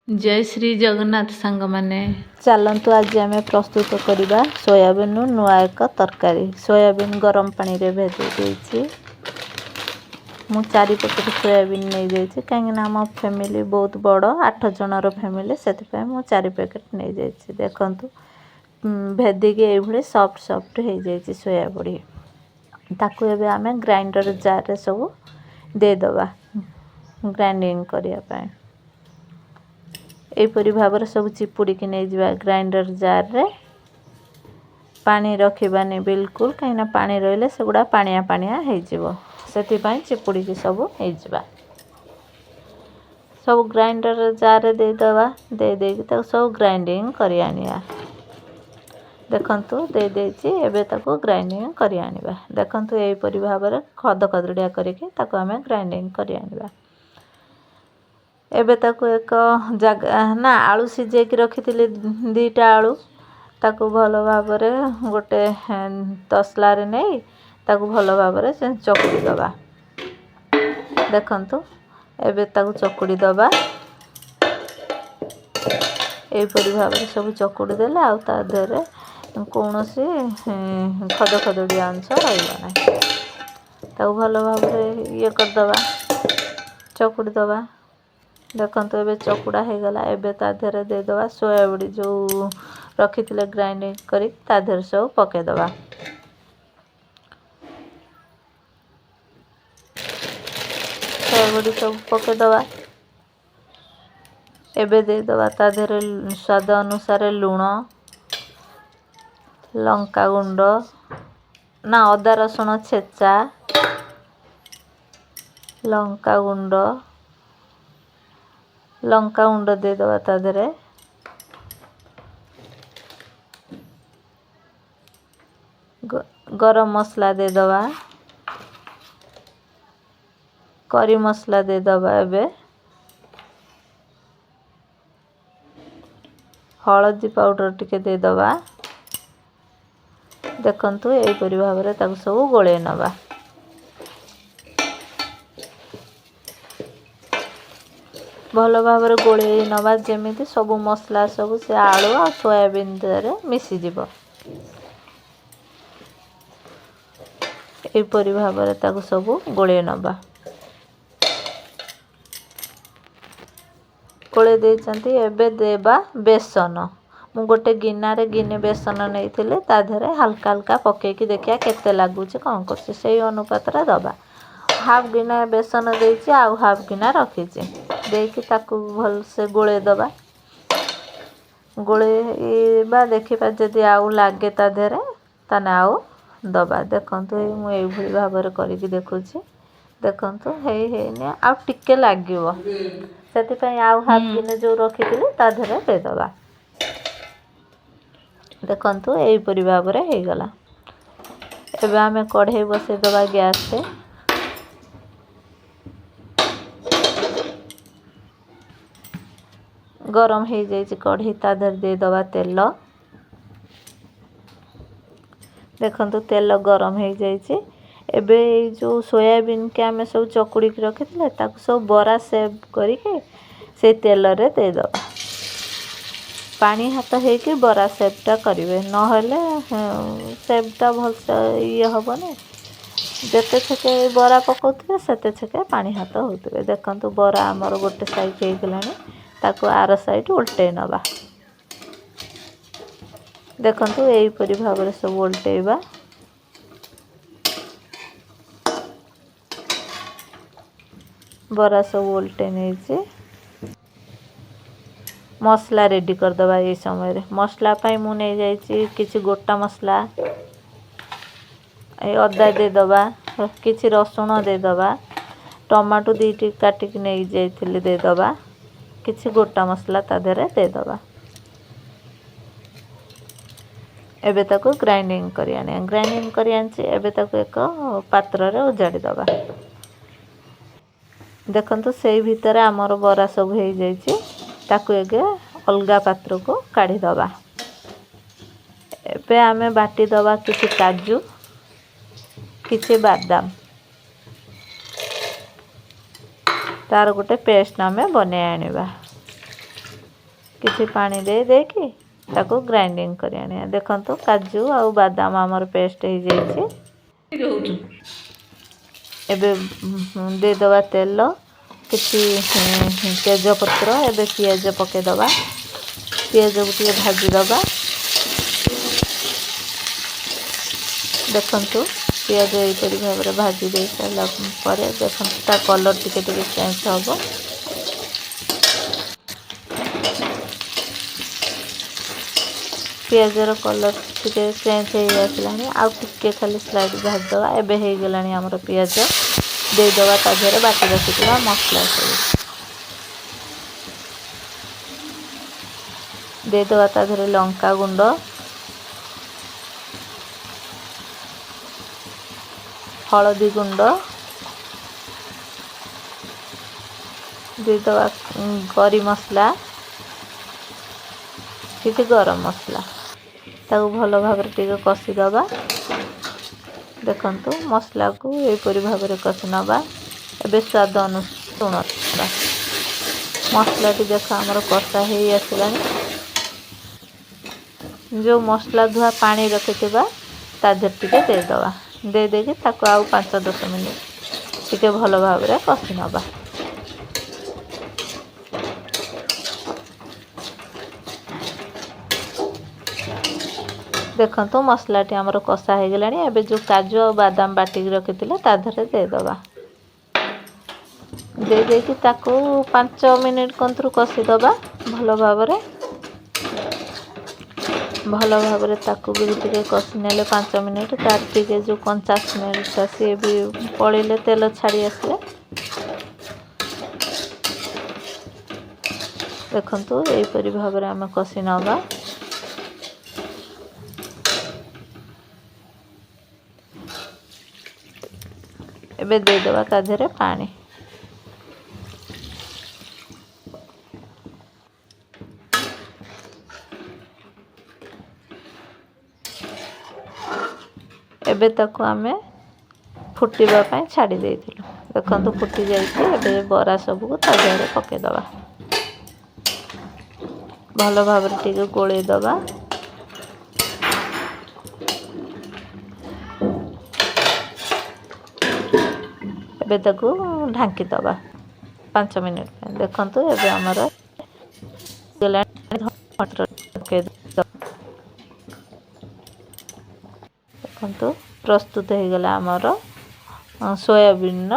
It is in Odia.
ଜୟ ଶ୍ରୀ ଜଗନ୍ନାଥ ସାଙ୍ଗମାନେ। ଚାଲନ୍ତୁ ଆଜି ଆମେ ପ୍ରସ୍ତୁତ କରିବା ସୋୟାବିନ୍ ନୂଆ ଏକ ତରକାରୀ। ସୋୟାବିନ୍ ଗରମ ପାଣିରେ ଭେଦେଇ ଦେଇଛି। ମୁଁ 4 ପ୍ୟାକେଟ୍ ସୋୟାବିନ୍ ନେଇଯାଇଛି, କାହିଁକିନା ଆମ ଫ୍ୟାମିଲି ବହୁତ ବଡ଼, 8 ଜଣର ଫ୍ୟାମିଲି, ସେଥିପାଇଁ ମୁଁ 4 ପ୍ୟାକେଟ୍ ନେଇଯାଇଛି। ଦେଖନ୍ତୁ ଭେଦିକି ଏଇଭଳି ସଫ୍ଟ ସଫ୍ଟ ହେଇଯାଇଛି ସୋୟାବଡ଼ି। ତାକୁ ଏବେ ଆମେ ଗ୍ରାଇଣ୍ଡର ଜାର୍ରେ ସବୁ ଦେଇଦେବା ଗ୍ରାଇଣ୍ଡିଙ୍ଗ କରିବା ପାଇଁ। ଏହିପରି ଭାବରେ ସବୁ ଚିପୁଡ଼ିକି ନେଇଯିବା ଗ୍ରାଇଣ୍ଡର ଜାର୍ରେ। ପାଣି ରଖିବାନି ବିଲକୁଲ, କାହିଁକିନା ପାଣି ରହିଲେ ସେଗୁଡ଼ା ପାଣିଆ ପାଣିଆ ହେଇଯିବ, ସେଥିପାଇଁ ଚିପୁଡ଼ିକି ସବୁ ନେଇଯିବା। ସବୁ ଗ୍ରାଇଣ୍ଡର ଜାର୍ରେ ଦେଇଦେବା, ଦେଇ ଦେଇକି ତାକୁ ସବୁ ଗ୍ରାଇଣ୍ଡିଙ୍ଗ କରି ଆଣିବା। ଦେଖନ୍ତୁ ଦେଇଦେଇଛି, ଏବେ ତାକୁ ଗ୍ରାଇଣ୍ଡିଙ୍ଗ କରି ଆଣିବା। ଦେଖନ୍ତୁ ଏହିପରି ଭାବରେ ଖଦ ଖଦଡ଼ିଆ କରିକି ତାକୁ ଆମେ ଗ୍ରାଇଣ୍ଡିଙ୍ଗ କରି ଆଣିବା। ଏବେ ତାକୁ ଏକ ଜାଗା ନା ଆଳୁ ସିଝେଇକି ରଖିଥିଲି 2ଟା ଆଳୁ, ତାକୁ ଭଲ ଭାବରେ ଗୋଟେ ତସଲାରେ ନେଇ ତାକୁ ଭଲ ଭାବରେ ଚକୁଡ଼ି ଦେବା। ଦେଖନ୍ତୁ ଏବେ ତାକୁ ଚକୁଡ଼ି ଦେବା। ଏହିପରି ଭାବରେ ସବୁ ଚକୁଡ଼ି ଦେଲେ ଆଉ ତା ଦେହରେ କୌଣସି ଖଦ ଖଦଡ଼ିଆ ଅଂଶ ରହିବ ନାହିଁ। ତାକୁ ଭଲ ଭାବରେ ଇଏ କରିଦେବା, ଚକୁଡ଼ି ଦେବା। ଦେଖନ୍ତୁ ଏବେ ଚକୁଡ଼ା ହେଇଗଲା। ଏବେ ତା ଦେହରେ ଦେଇଦେବା ସୋୟାବଡ଼ି ଯେଉଁ ରଖିଥିଲେ ଗ୍ରାଇଣ୍ଡିଙ୍ଗ କରି, ତା ଦେହରେ ସବୁ ପକାଇଦେବା। ସୋୟାବଡ଼ି ସବୁ ପକାଇଦେବା। ଏବେ ଦେଇଦେବା ତା ଦେହରେ ସ୍ୱାଦ ଅନୁସାରେ ଲୁଣ, ଲଙ୍କାଗୁଣ୍ଡ ନା ଅଦା ରସୁଣ ଛେଚା, ଲଙ୍କାଗୁଣ୍ଡ, ଲଙ୍କାଗୁଣ୍ଡ ଦେଇଦେବା ତା ଦେହରେ। ଗରମ ମସଲା ଦେଇଦେବା, କରି ମସଲା ଦେଇଦେବା। ଏବେ ହଳଦୀ ପାଉଡ଼ର ଟିକେ ଦେଇଦେବା। ଦେଖନ୍ତୁ ଏହିପରି ଭାବରେ ତାକୁ ସବୁ ଗୋଳେଇ ନେବା। ଭଲ ଭାବରେ ଗୋଳେଇ ନେବା, ଯେମିତି ସବୁ ମସଲା ସବୁ ସେ ଆଳୁ ଆଉ ସୋୟାବିନ୍ ଦେହରେ ମିଶିଯିବ। ଏହିପରି ଭାବରେ ତାକୁ ସବୁ ଗୋଳେଇ ନେବା। ଗୋଳେଇ ଦେଇଛନ୍ତି। ଏବେ ଦେବା ବେସନ। ମୁଁ ଗୋଟେ ଗିନାରେ ଗିନେ ବେସନ ନେଇଥିଲି, ତା ଦେହରେ ହାଲକା ହାଲକା ପକେଇକି ଦେଖିବା କେତେ ଲାଗୁଛି କ'ଣ କରୁଛି, ସେଇ ଅନୁପାତରେ ଦେବା। ହାଫ୍ ଗିନା ବେସନ ଦେଇଛି, ଆଉ ହାଫ୍ ଗିନା ରଖିଛି। ଦେଇକି ତାକୁ ଭଲସେ ଗୋଳେଇ ଦେବା। ଗୋଳେଇବା, ଦେଖିବା ଯଦି ଆଉ ଲାଗେ ତା ଦେହରେ ତାହେଲେ ଆଉ ଦେବା। ଦେଖନ୍ତୁ ଏଇ ମୁଁ ଏଇଭଳି ଭାବରେ କରିକି ଦେଖୁଛି। ଦେଖନ୍ତୁ ହେଇନି, ଆଉ ଟିକେ ଲାଗିବ, ସେଥିପାଇଁ ଆଉ ହାଫ୍ ଗିନେ ଯେଉଁ ରଖିଥିଲି ତା ଦେହରେ ଦେଇଦେବା। ଦେଖନ୍ତୁ ଏହିପରି ଭାବରେ ହେଇଗଲା। ଏବେ ଆମେ କଢ଼େଇ ବସେଇଦେବା ଗ୍ୟାସ୍ରେ। ଗରମ ହେଇଯାଇଛି କଢ଼େଇ, ତା ଦେହରେ ଦେଇଦେବା ତେଲ। ଦେଖନ୍ତୁ ତେଲ ଗରମ ହେଇଯାଇଛି। ଏବେ ଏଇ ଯେଉଁ ସୋୟାବିନ୍କି ଆମେ ସବୁ ଚକୁଡ଼ିକି ରଖିଥିଲେ, ତାକୁ ସବୁ ବରା ସେପ୍ କରିକି ସେଇ ତେଲରେ ଦେଇଦେବା। ପାଣି ହାତ ହେଇକି ବରା ସେପ୍ଟା କରିବେ, ନହେଲେ ସେପ୍ଟା ଭଲସେ ଇଏ ହେବନି। ଯେତେ ଛେକେ ବରା ପକାଉଥିବେ ସେତେ ଛେକେ ପାଣି ହାତ ହେଉଥିବେ। ଦେଖନ୍ତୁ ବରା ଆମର ଗୋଟେ ସାଇଡ଼୍ ହେଇଗଲାଣି, ତାକୁ ଆର ସାଇଡ଼୍ ଓଲଟେଇ ନେବା। ଦେଖନ୍ତୁ ଏହିପରି ଭାବରେ ସବୁ ଓଲଟେଇବା। ବରା ସବୁ ଓଲଟେଇ ନେଇଛି। ମସଲା ରେଡ଼ି କରିଦେବା ଏଇ ସମୟରେ। ମସଲା ପାଇଁ ମୁଁ ନେଇଯାଇଛି କିଛି ଗୋଟା ମସଲା, ଏଇ ଅଦା ଦେଇଦେବା, କିଛି ରସୁଣ ଦେଇଦେବା, ଟମାଟୋ 2ଟି କାଟିକି ନେଇଯାଇଥିଲି ଦେଇଦେବା, କିଛି ଗୋଟା ମସଲା ତା ଦେହରେ ଦେଇଦେବା। ଏବେ ତାକୁ ଗ୍ରାଇଣ୍ଡିଙ୍ଗ କରି ଆଣିବା। ଗ୍ରାଇଣ୍ଡିଙ୍ଗ କରି ଆଣିଛି, ଏବେ ତାକୁ ଏକ ପାତ୍ରରେ ଉଜାଡ଼ି ଦେବା। ଦେଖନ୍ତୁ ସେଇ ଭିତରେ ଆମର ବରା ସବୁ ହେଇଯାଇଛି, ତାକୁ ଏବେ ଅଲଗା ପାତ୍ରକୁ କାଢ଼ିଦେବା। ଏବେ ଆମେ ବାଟିଦେବା କିଛି କାଜୁ, କିଛି ବାଦାମ, ତାର ଗୋଟେ ପେଷ୍ଟ ଆମେ ବନେଇ ଆଣିବା। କିଛି ପାଣି ଦେଇ ଦେଇକି ତାକୁ ଗ୍ରାଇଣ୍ଡିଙ୍ଗ କରି ଆଣିବା। ଦେଖନ୍ତୁ, କାଜୁ ଆଉ ବାଦାମ ଆମର ପେଷ୍ଟ ହେଇଯାଇଛି। ଏବେ ଦେଇଦେବା ତେଲ, କିଛି ତେଜପତ୍ର। ଏବେ ପିଆଜ ପକାଇଦେବା। ପିଆଜକୁ ଟିକେ ଭାଜିଦେବା। ଦେଖନ୍ତୁ, ପିଆଜ ଏହିପରି ଭାବରେ ଭାଜି ଦେଇ ସାରିଲା ପରେ ଦେଖନ୍ତୁ, ତା କଲର୍ ଟିକେ ଟିକେ ଚେଞ୍ଜ ହେବ। ପିଆଜର କଲର୍ ଟିକେ ଚେଞ୍ଜ ହେଇ ଆସିଲାଣି, ଆଉ ଟିକେ ଖାଲି ସ୍ଲାଇଟ୍ ଭାଜିଦେବା। ଏବେ ହେଇଗଲାଣି ଆମର ପିଆଜ। ଦେଇଦେବା ତା ଦେହରେ ବାଟି ରଖିଥିବା ମସଲା ସବୁ। ଦେଇଦେବା ତା ଦେହରେ ଲଙ୍କା ଗୁଣ୍ଡ, ହଳଦୀ ଗୁଣ୍ଡ, ଦେଇଦେବା କରି ମସଲା, କିଛି ଗରମ ମସଲା। ତାକୁ ଭଲ ଭାବରେ ଟିକେ କଷିଦେବା। ଦେଖନ୍ତୁ, ମସଲାକୁ ଏହିପରି ଭାବରେ କଷି ନେବା। ଏବେ ସ୍ୱାଦ ଅନୁସାରେ ଲୁଣ ଦେବା। ମସଲାଟି ଦେଖ, ଆମର କଷା ହେଇ ଆସିଲାଣି। ଯେଉଁ ମସଲା ଧୁଆ ପାଣି ରଖିଥିବା, ତା ଦେହରେ ଟିକେ ଦେଇଦେବା। ଦେଇ ଦେଇକି ତାକୁ ଆଉ 5-10 ମିନିଟ୍ ଟିକେ ଭଲ ଭାବରେ କଷି ନେବା। ଦେଖନ୍ତୁ, ମସଲାଟି ଆମର କଷା ହେଇଗଲାଣି। ଏବେ ଯେଉଁ କାଜୁ ଆଉ ବାଦାମ ବାଟିକି ରଖିଥିଲେ, ତା ଦେହରେ ଦେଇଦେବା। ଦେଇ ଦେଇକି ତାକୁ 5 ମିନିଟ୍ କନ୍ତରୁ କଷିଦେବା ଭଲ ଭାବରେ। ଭଲ ଭାବରେ ତାକୁ ବି ଟିକେ କଷି ନେଲେ 5 ମିନିଟ୍, ତାର ଟିକେ ଯେଉଁ କଞ୍ଚା ସ୍ମେଲଟା, ସିଏ ବି ପଳେଇଲେ, ତେଲ ଛାଡ଼ି ଆସିଲେ, ଦେଖନ୍ତୁ, ଏହିପରି ଭାବରେ ଆମେ କଷି ନେବା। ଏବେ ଦେଇଦେବା ତା ଦେହରେ ପାଣି। ଏବେ ତାକୁ ଆମେ ଫୁଟିବା ପାଇଁ ଛାଡ଼ି ଦେଇଥିଲୁ। ଦେଖନ୍ତୁ, ଫୁଟି ଯାଇଛି। ଏବେ ବରା ସବୁକୁ ତା ଦେହରେ ପକାଇଦେବା। ଭଲ ଭାବରେ ଟିକେ ଗୋଳେଇ ଦେବା। ଏବେ ତାକୁ ଢାଙ୍କି ଦେବା 5 ମିନିଟ୍ ପାଇଁ। ଦେଖନ୍ତୁ, ଏବେ ଆମର ପକେଇ ଦେଖନ୍ତୁ, ପ୍ରସ୍ତୁତ ହେଇଗଲା ଆମର ସୋୟାବିନ୍ର